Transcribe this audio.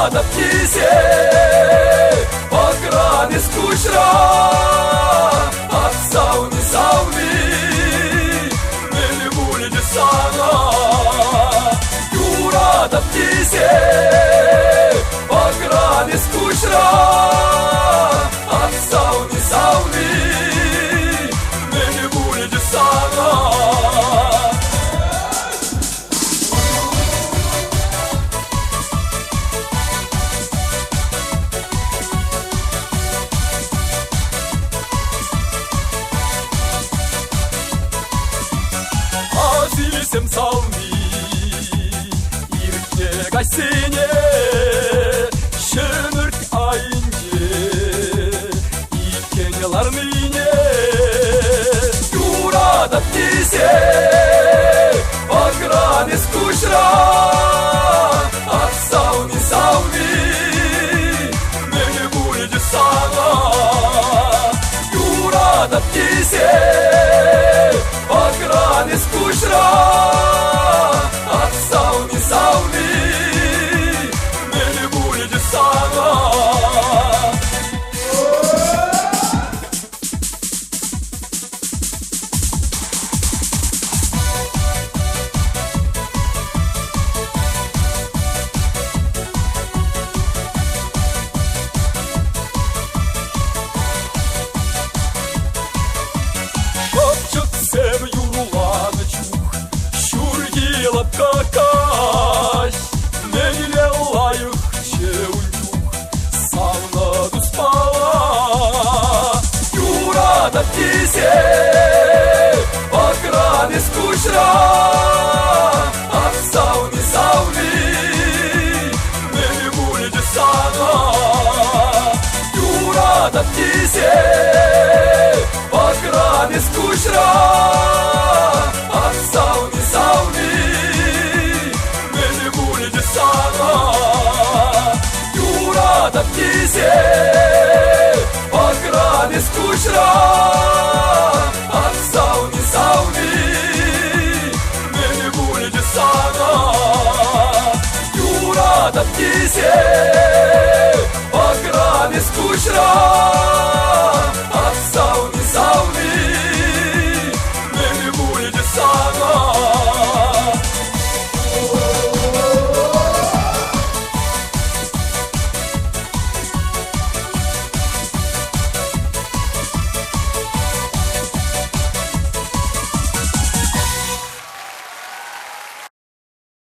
Юратӑп тесе пӑкран эс куҫра. Ах, савни, савни, мӗн пулчӗ сана? Юратӑп тесе пӑкран эс куҫра. Ах, савни, савни, мӗн пулчӗ сана? Азисем савни иртнӗ каҫсене ҫӗмӗрт айӗнче иккен ларнине юратӑп тесе пӑкран эс куҫра. Ах, савни, савни, мӗн пулчӗ сана? Юратӑп тесе пӑкран эс куҫра. Ах, савни, савни, мӗн пулчӗ сана? Шӑпчӑксем юрланӑ чух ҫурхи лапка каҫ мӗнле лайӑхчӗ ун чух савнӑ туспала. Юратӑп тесе пӑкран эс куҫра. Ах, савни, савни, мӗн пулчӗ сана? Юратӑп тесе пӑкран эс куҫра. Ах, савни, савни, мӗн пулчӗ сана? Юратӑп тесе пӑкран эс куҫра. Ах, савни, савни, мӗн пулчӗ сана? Юратӑп тесе пӑкран эс куҫра.